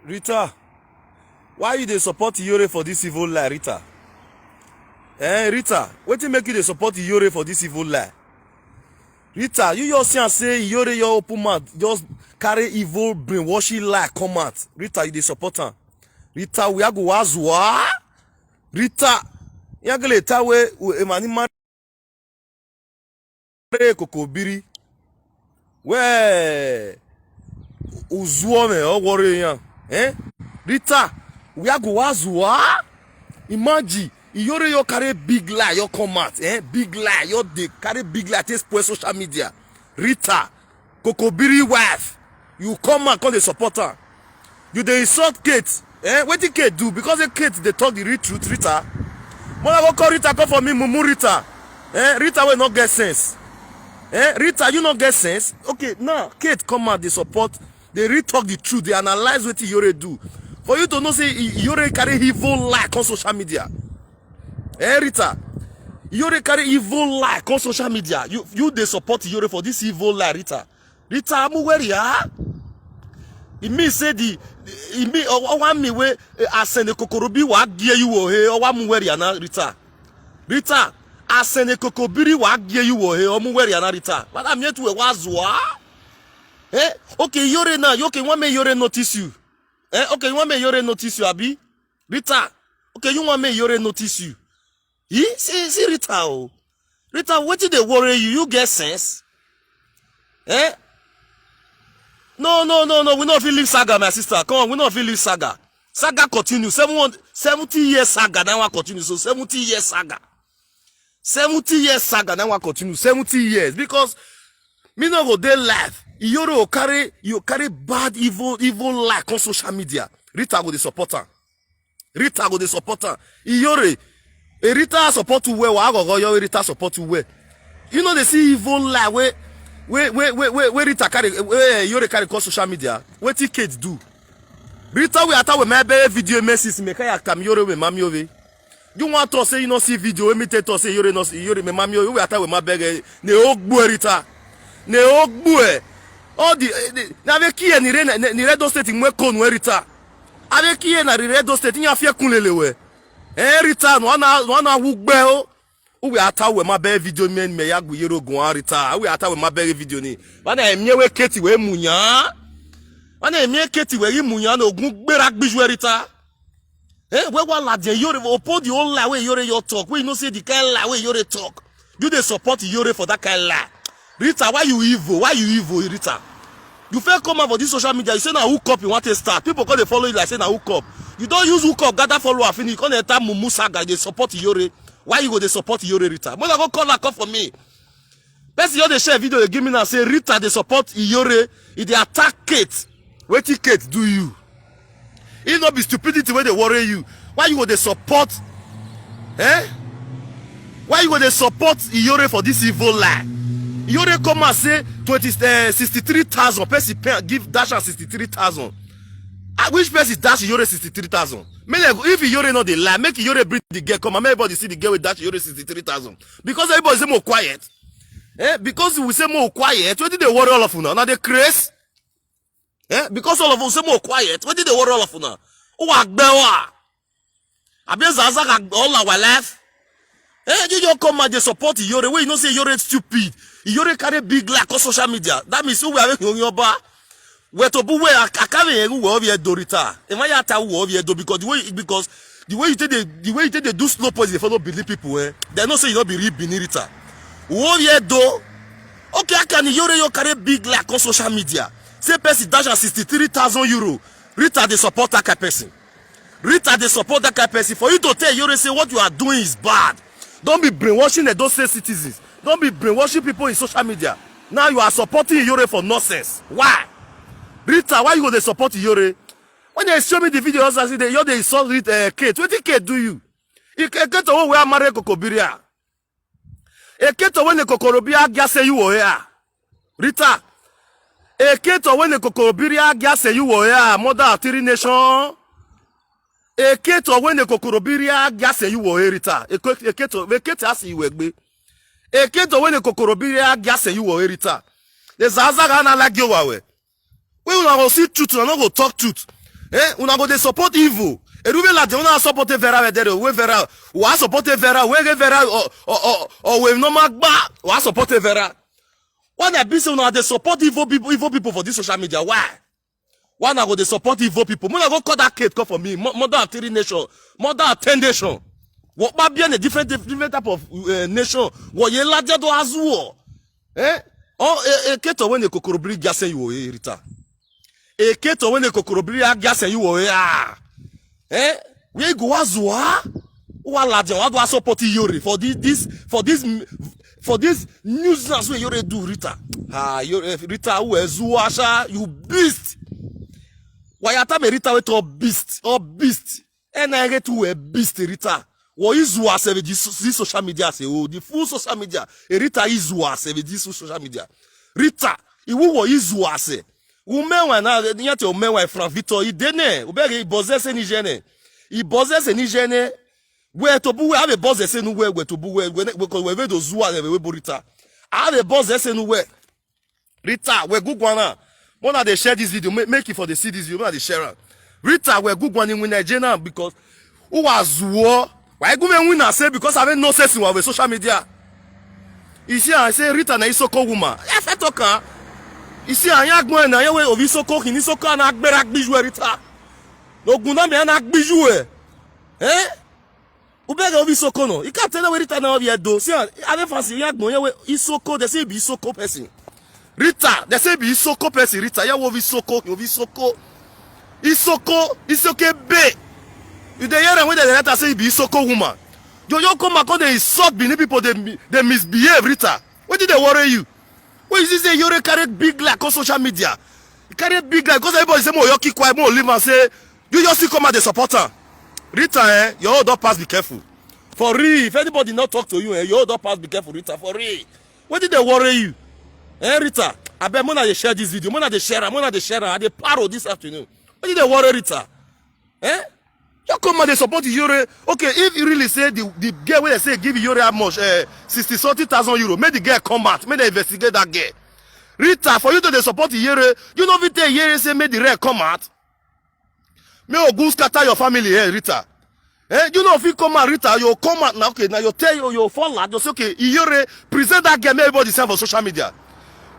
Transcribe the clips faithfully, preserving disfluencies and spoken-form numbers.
Rita, why you dey support Iyore for this evil lie, Rita? Eh, Rita, wetin make you dey support Iyore for this evil lie? Rita, you just see am say Iyore your open mouth just carry evil brainwashing lie come out. Rita, you dey support am. Rita, we go wazua. Rita, yagele tawe emani mare kokobiri. We uzuome o wore yan. Eh? Rita, we go wazua. Imagine, Iyore your carry big lie, your come out, eh? Big lie, your dey carry big lie, take spoil social media. Rita, Kokobiri wife, you come and come dey support her. You dey insult Kate. Eh? Wetin Kate do? Because say Kate dey talk the real truth, Rita. Mona go call Rita, come for me, mumu Rita. Eh? Rita wey no get sense. Eh? Rita, you no get sense. Okay, now Kate come out dey support, dey real talk the truth, dey analyze wetin Iyore do. For you to know say I-, Iyore carry evil lie come social media. Eh, Rita, Iyore carry evil lie come social media. You, you dey support Iyore for this evil lie, Rita. Rita, amuweria. E mean say the, e mean, o, o, one me wey, eh, asene kokorobi wa gie you o, hey, o, wa muweria na, Rita. Rita, asene kokobiri wa gie you o, hey, o muweria na, Rita. But I'm yet to wazua. Eh? Okay, Iyore now. You, okay, want me Iyore notice you? Eh? Okay, you want me Iyore notice you, abi? Rita, okay, you want me Iyore notice you? He see, see Rita o. Rita, wetin dey worry you? You get sense? Eh? No, no, no, no. We no fit leave saga, my sister. Come on, we no fit leave saga. Saga continue. Seven hundred, seventy years saga. Now I continue. So seventy years saga. Seventy years saga. Now I continue. Seventy years. Because me no go dey life. Iyore go carry, you carry bad, evil, evil lie on social media. Rita go dey support am. Rita go dey support am. Iyore, eh, Rita support you well. Wa go go, Iyore, Rita support you well. You know they see evil lie wey, wey, wey, wey, wey, wey Rita carry, wey Iyore carry come social media. Wetin Kate do? Rita, we attack with my baby video message. Me kaya kam Iyore we mami ove. You want to say you no see video? Wey me tell to say Iyore no see, Iyore me mami ove. We attack with my beg. Eh, ne ogbu Rita. Ne ogbu. All the, eh, the, na ve kiye ni re, ni re do state mwe konu Rita. Ave kiye na rire do state nya fie kunlele we. Eh, Rita, no na, no na wugbe o. Uwe ata we ma be video men me ya gu yero gun Rita. Uwe ata we ma be video ni. Bana emie we Kate we munya. Bana emie Kate we yi munya no gun gbera gbiju Rita. Eh, we wa la de Iyore opo the whole lie we Iyore your talk. We no say the kind lie we Iyore talk. You dey support Iyore for that kind lie. Rita, why you evil? Why you evil, Rita? You first come out for this social media, you say na hook up you want to start. People come dey follow you like say na hook up. You don use hook up, gather follower finish, you come dey enter mumu saga, dey support Iyore. Why you go dey support Iyore, Rita? Mona go call her, come for me. Person you dey share video, dey give me now say Rita dey support Iyore, e dey attack Kate. Wetin Kate do you? If no be stupidity wey dey worry you, why you go dey support? Eh? Why you go dey support Iyore for this evil lie? Iyore come and say twenty, eh, sixty-three thousand, person pay, give dash am sixty-three thousand. Ah, which person dash Iyore sixty-three thousand? Make dem, if Iyore no dey lie, make Iyore bring the girl come and make everybody see the girl wey dash Iyore sixty-three thousand. Because everybody say more quiet. Eh? Because we say more quiet, wetin dey worry all of una? Una dey craze? Eh? Because all of us say more quiet, wetin dey worry all of una? Who are gbewa? Abi Zaza all our life? Eh, you just come and dey support Iyore. Wey you know say Iyore stupid. Iyore carry big lie on social media. That means who we are making Oyoba. We to bu we akave yegu we ovie do, Rita. E ma ya ta we ovie do because the way, because the way you take the, the way you take dey do slow poison dey follow believe people, eh. They know say you no be real Benin, Rita. We ovie do. Okay, I can Iyore you carry big lie on social media. Say person dash am sixty-three thousand euro. Rita dey support that kind person. Rita dey support that kind person. For you to tell Iyore say what you are doing is bad. Don't be brainwashing the those same citizens. Don't be brainwashing people in social media. Now you are supporting Iyore for nonsense. Why? Rita, why you go dey support Iyore? When they show me the video, I say they, you dey insult with, uh, Kate. Wetin Kate do you? Ike Kate wey we are married kokobiria. Eketo wene kokorobi agia se you o ya. Rita. Eketo wene kokorobi agia se you o ya. Mother of three nation. Eketo wene kokorobi agia se you o ya, Rita. Eke-, eketo, eketo asi iwe gbe. Eketo wene kokorobi agia se you o ya, Rita. The Zaza ga na lagi owa we. We una go see truth, una no go talk truth. Eh, una go dey support evil. Erube la de una support Vera we dere we Vera. Wa support Vera we ge Vera o o o o we no magba. Wa support Vera. Why na be say una dey support evil people, evil people for this social media? Why? Why na go dey support evil people? Una go call that Kate come for me. Mo- Mother of three nation, mother of ten nation. What ba be a different different type of uh, nation? What ye la do azuo? Eh? Oh, e e Kate when the kokorobri gasen you eh, Rita. E Kate when the kokorobri gasen you eh ah. Eh? We go azua. Wa la de wa do support Yore for this this for this for this nuisance wey Yore do Rita. Ah, Yore eh, Rita who is Zuasha, you beast. Why you tell me Rita we to beast or beast? And I get to a beast Rita. What is Zua say with this, this social media say oh the full social media. Eh, Rita is Zua say with this social media. Rita, iwu what is Zua say? Umewa na nyate umewa Frank Victor idene. Ubege iboze se ni jene. Iboze se ni jene. We to bu we have a boss say no we we to bu we we we we we do Zua we we borita. Have a boss say no we. Rita, we good one. Mona dey share this video. Make, make it for the see this video. Mona dey share am. Rita, we good one in Nigeria because who was war? Why go men win and say because I have no sense with social media. You see, I say Rita na Isoko woman. I fẹ́ talk am. You see, I ain't going na yewe of Isoko, in Isoko and Agbera Gbiju Rita. No guna me and Agbiju eh. Eh? Ubege of Isoko no. You can't tell me Rita na of Edo. See, I don't fancy young boy yewe Isoko. They say be Isoko person. Rita, they say be Isoko person. Rita, ya of Isoko, of Isoko. Isoko, Isoke be. You dey hear am when they let us say be Isoko woman. You you come and come dey insult Benin people. They they misbehave Rita. What did they worry you? What is this say Yore carry big like on social media? He carry big like because everybody say more Yoki quiet more leave and say you just still come out dey support am. Rita eh, your own don pass be careful. For real, if anybody not talk to you eh, your own don pass be careful Rita for real. What did they worry you? Eh Rita, I bet Mona dey share this video, Mona dey share am, Mona dey share am, I dey paro this afternoon. What did they worry Rita? Eh? You come and they support Yore. Okay, if you really say the, the girl where they say give Yore how much, uh, sixty something thousand euro, make the girl come out, make they investigate that girl. Rita, for you to they support Yore, you know if you tell Yore say make the girl come out. May Ogun scatter your family, eh, Rita. Eh, you know if you come out, Rita, you come out now, okay, now you tell you, you fall out, you say, okay, Yore, present that girl, make everybody send for social media.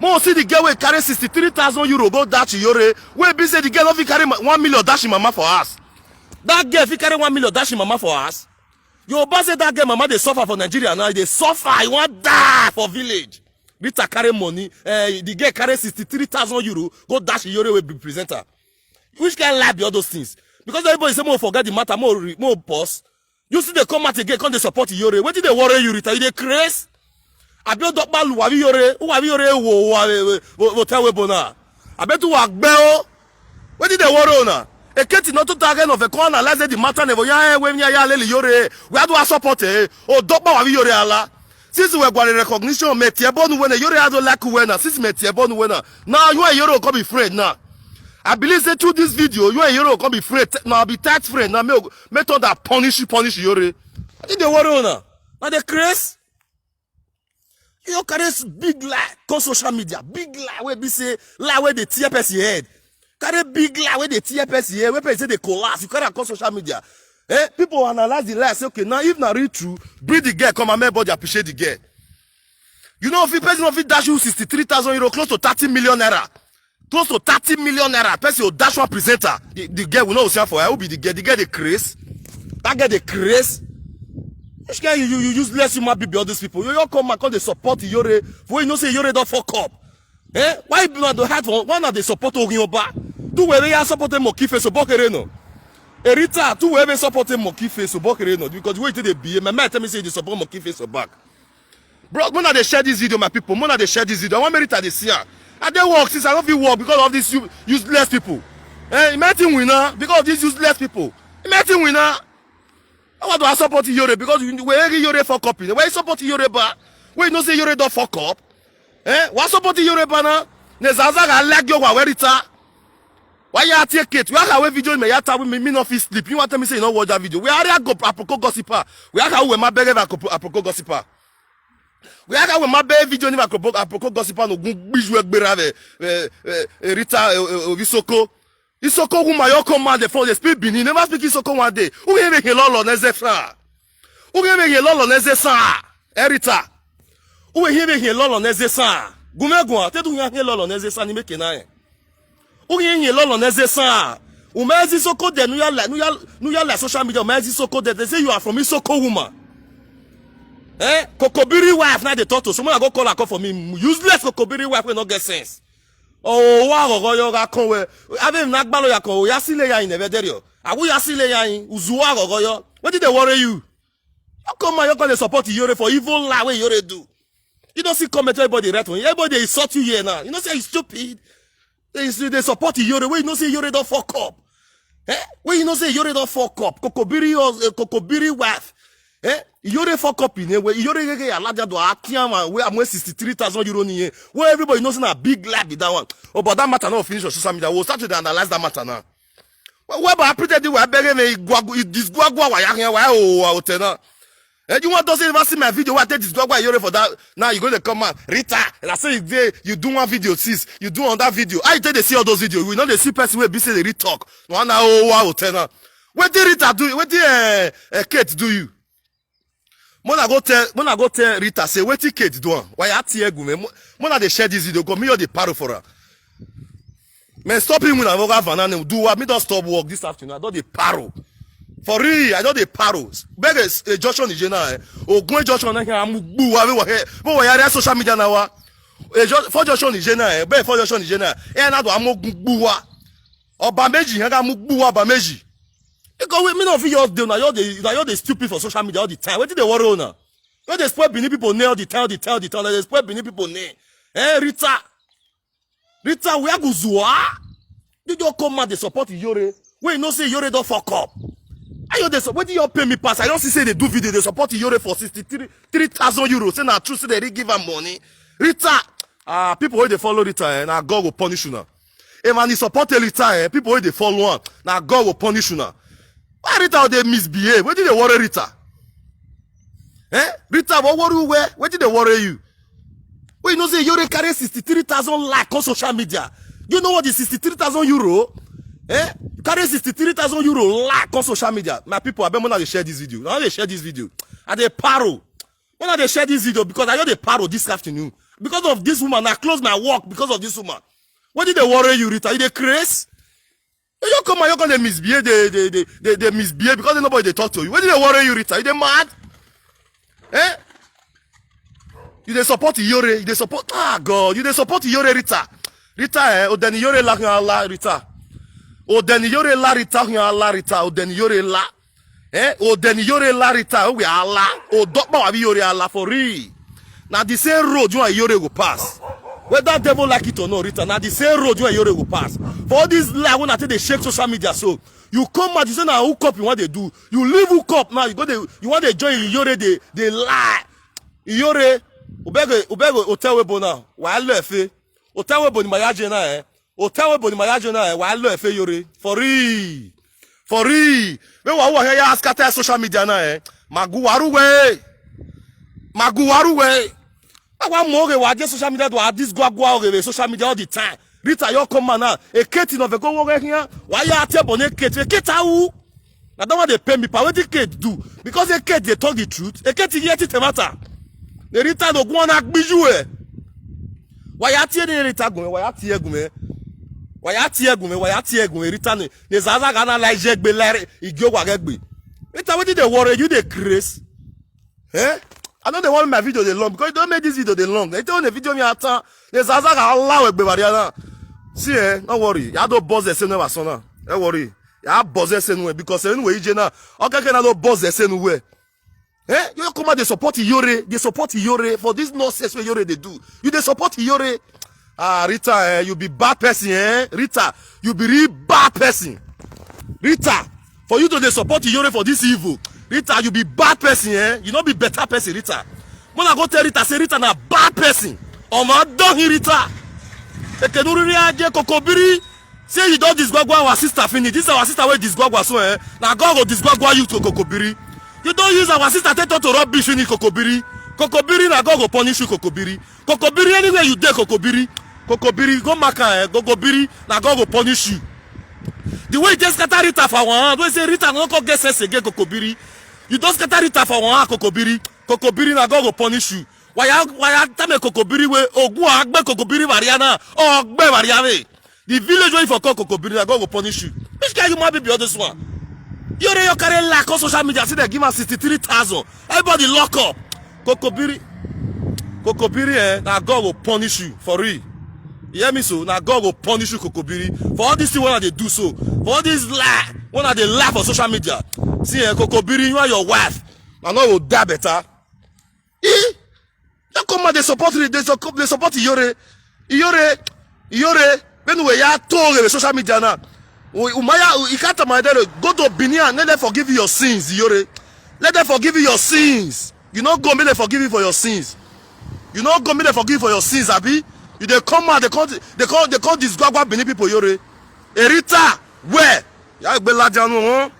Mo see the girl wey carry sixty-three thousand euro go dash Yore, wey be say the girl no fit carry ma- one million dash him mama for house. That girl fit carry one million dash him mama for house. Yoruba say that girl mama dey suffer for Nigeria now, e dey suffer, e wan die for village. Rita carry money, eh, the girl carry sixty-three thousand euro go dash Yore wey be presenter. Which kind life be all those things? Because everybody say more forget the matter, more re- more pause. You see they come out again, come they support Yore. What did they worry you, Rita? You dey craze? Abi o dokpa lu wabi Yore, wabi Yore wo wo wo wo tell we bona. Abi tu wa gbe o. What did they worry una? E keti no to target of a corner, let's say the matter never ya we ya ya leli Yore. We had to support eh. O dokpa wabi Yore ala. Since we got recognition, me tie bonu wena Yore had to like wena. Since me tie bonu wena. Now you and Yore come be friend now. I believe say through this video, you and Yore come be friend. Now be tight friend. Now me me turn that punish you, punish Yore. I think they worry una. Now they craze. You carry s- big lie, come social media, big lie where be say lie where they tear person head. Carry big lie where they tear person head, where person say they collapse. You carry am come social media. Eh, people analyze the lie. Say okay, now if na real true, bring the girl come and make body appreciate the girl. You know if you person of it dash you sixty-three thousand euro, close to thirty million naira, close to thirty million naira, person will dash one presenter. The, the girl will not stand for her. Who be the girl? The girl the craze. That girl the craze. Which girl you, you, you useless human being be all these people? You all come and come they support Yore. For you know say Yore don't fuck up. Eh? Why you not hide for one of the support Ogin Oba? Do where they are supporting Mokife so Bokereno. Erita, do where they supporting Mokife so Bokereno because the way they be, my man tell me say they support Mokife so back. Bro, when they share this video, my people, when they share this video, I want Merita to see her. I dey work since I don't feel work because of these u- useless people. Eh, imagine winner because of these useless people. Imagine winner. I want to support Yore because we we Yore for copy. Why support Yore ba? We no say Yore don't fuck up. Eh? Why support Yore ba now? Ne zaza ga leg yo wa Werita. Why you take it? We are away video me yata we me me no fit sleep. You want tell me say you no watch that video? We are go apoko gossiper. We are how we ma beg apoko gossiper. We are how we ma beg video ni apoko apoko gossiper no gun gbiju egbera ve eh, eh, eh, Rita eh, eh, Ovisoko. Isoko woman, your command the phone, they speak Benin. Never speak Isoko one day. Who hear me here, Lolo, Nezefra? Who hear me here, Lolo, Nezesa? Erita. Who hear me here, Lolo, Nezesa? Gumegwa, te du here, Lolo, Nezesa, ni make na. Who hear here, Lolo, Nezesa? Umezi Soko de, nuya la, nuya, nuya la social media, Umezi Soko de, they say you are from Isoko woman. Eh? Kokobiri wife, now they talk to someone, I go call her, call for me. Useless Kokobiri wife, we no get sense. Oh, wa go yo ga kon we. Ave na gbalo ya kon, ya sile ya in evederio. Awu ya sile ya in, uzuwa go yo. What did they worry you? How come you gonna support Iyore for evil lie wey Iyore do? You don't see comment everybody right on. Everybody insult you here now. You know say you stupid. They, they support Iyore. Wey you know say Iyore don't fuck up. Eh? Wey you know say Iyore don't fuck up. Kokobiri or uh, Kokobiri wife. Eh? Iyore fuck up in a way. Iyore gege alaja do atiama wey am sixty-three thousand euro ni. Where everybody knows na big lie be that one. Oh, but that matter not finish on social media. We'll start to analyze that matter now. Well, but I pretend you were begging me. Disguagua wa ya wa o wa o tena. And you want to say never see my video? What take disguagua Iyore for that? Now you gonna come out, Rita. And I say you dey, you do one video, sis. You do on that video. I tell they see all those videos. We know they see person wey be say they read talk. One hour wa o tena. What did Rita do? What did uh, uh, Kate do you? Mona go tell, Mona go tell Rita say wetin Kate do am. Why I tear gume? Mona dey share this video. Go me all the paro for her. Man, stop him with Avoga Vanane. Do what? Me don't stop work this afternoon. I don't dey paro. For real, I don't dey paro. Beg a, a Joshua Nijena. Eh? Ogun Joshua na here. I'm gbuwa. Me wa here. Me wa here social media now. Eh, for Joshua Nijena. Eh? Beg for Joshua Nijena. Eh, na do I'm gbuwa. Oba meji. Hanga mu gbuwa oba meji. Because we me no fit just dey na you dey na you dey stupid for social media all the time. Wetin dey worry una? You dey spoil Benin people name all the time, all the time, all the time. Una dey spoil Benin people name. Eh, Rita. Rita, we are guzua. You just come out dey support Iyore. Wey you know say Iyore don fuck up. I you dey sup- wetin you pay me pass? I don see say they do video dey support Iyore for sixty-three three thousand euros. Say na true say they dey give am money. Rita, ah, people wey dey follow Rita, eh, na God go punish una. If una support Rita, eh, people wey dey follow am, na God go punish una. Why Rita dey misbehave? Wetin dey worry Rita? Eh? Rita, what worry you? Where? Wetin dey worry you? Wey you know say Iyore carry sixty-three thousand like on social media. You know what is sixty-three thousand euro? Eh? You carry sixty-three thousand euro like on social media. My people, I bet una dey share this video. Now they share this video. I dey paro. Una dey share this video because I just dey paro this afternoon. Because of this woman, I close my work because of this woman. Wetin dey worry you, Rita? You dey craze? You just come and you come dey misbehave, dey dey dey dey dey misbehave because nobody dey talk to you. Wetin dey worry you, Rita? You dey mad? Eh? You dey support Iyore, you dey support, ah, God, you dey support Iyore, Rita. Rita, eh, Odeni Iyore la ala, Rita. Odeni Iyore la, Rita, ala, Rita, Odeni Iyore la. Eh, Odeni Iyore la, Rita, we ala. Odokpa wa bi Iyore ala for real. Na the same road you and Iyore go pass. Whether devil like it or not, Rita, na the same road you and Iyore go pass. For all this lie, when I take dey shake social media, so you come out, you say na hook up you want dey do. You leave hook up now, you go dey, you want dey join Iyore dey dey lie. Iyore, Ubego, Ubego, Hotel Webo now. Why left, eh? Hotel Webo ni Mayaje na, eh? Hotel Webo ni Mayaje na, eh? Why left, eh, Iyore? For real. For real. Me wa wa ya ask at social media na, eh? Maguwaru we. Maguwaru we. Awa mo ge wa je social media do a this gwa gwa oge social media all the time. Rita, your come man now. A Kate no ve go wo here. Why you at your bonnet Kate? Kate, how? Na that one dey pay me pa. Wetin Kate do? Because a Kate dey talk the truth. A Kate hear the matter. The Rita no go on agbiju eh. Why you tear the Rita gume? Why you tear gume? Why you tear gume? Why you tear gume? Rita ne ne zaza gana like jegbe like igyo wa gegbe. Rita, wetin dey worry you? Dey craze. Eh? I know they want my video dey long because you don't make this video dey long. They tell the video me at the zaza ga allow egbe bariana. See, eh, no worry. Ya do buzz the same never sona. No worry. Ya buzz the same way because anyway, ije na. Okay, can I do buzz the same way? Eh? You come out, they support Iyore. They support Iyore for this nonsense wey Iyore dey do. You dey support Iyore. Ah, Rita, eh, you be bad person, eh? Rita, you be real bad person. Rita, for you to dey support Iyore for this evil. Rita, you be bad person, eh? You no be better person, Rita. Mona go tell Rita, say Rita na bad person. Omo don he Rita. Ekenuriri aje kokobiri. Say you don disgwagwa our sister finish. This our sister wey disgwagwa so, eh? Na God go disgwagwa you to kokobiri. You don use our sister take turn to rubbish finish kokobiri. Kokobiri na God go punish you kokobiri. Kokobiri anywhere you dey kokobiri. Kokobiri go mark am, eh? Kokobiri na God go punish you. The way you just scatter Rita for one hand, wey say Rita no come get sense again, Kokobiri. You don scatter Rita for one hand, Kokobiri. Kokobiri, na God go punish you. Why I, why I tell me Kokobiri wey Ogun Agbe Kokobiri Mariana, Ogbe Mariana. The village wey you for call Kokobiri, na God go punish you. Which kind human being be all this one? You dey your carry lack on social media, say they give am sixty-three thousand. Everybody lock up. Kokobiri, Kokobiri, eh, na God go punish you for real. You hear me so? Na God go punish you, Kokobiri, for all this thing wey una dey do so, for all this lie wey una dey lie for social media. See, eh, Kokobiri, you and your wife, una no go die better. Eh? Don't come out dey support, dey support, dey support Iyore. Iyore, Iyore, Benue ya to the social media now. U-, Umaya, Ikata Madero, go to Benin and let them forgive you your sins, Iyore. Let them forgive you your sins. You no go make them forgive you for your sins. You no go make them forgive you for your sins, abi? You dey come out, they come, they come, they come disgwagwa Benin people, Iyore. Erita, where? Ya gbe lajanu, huh?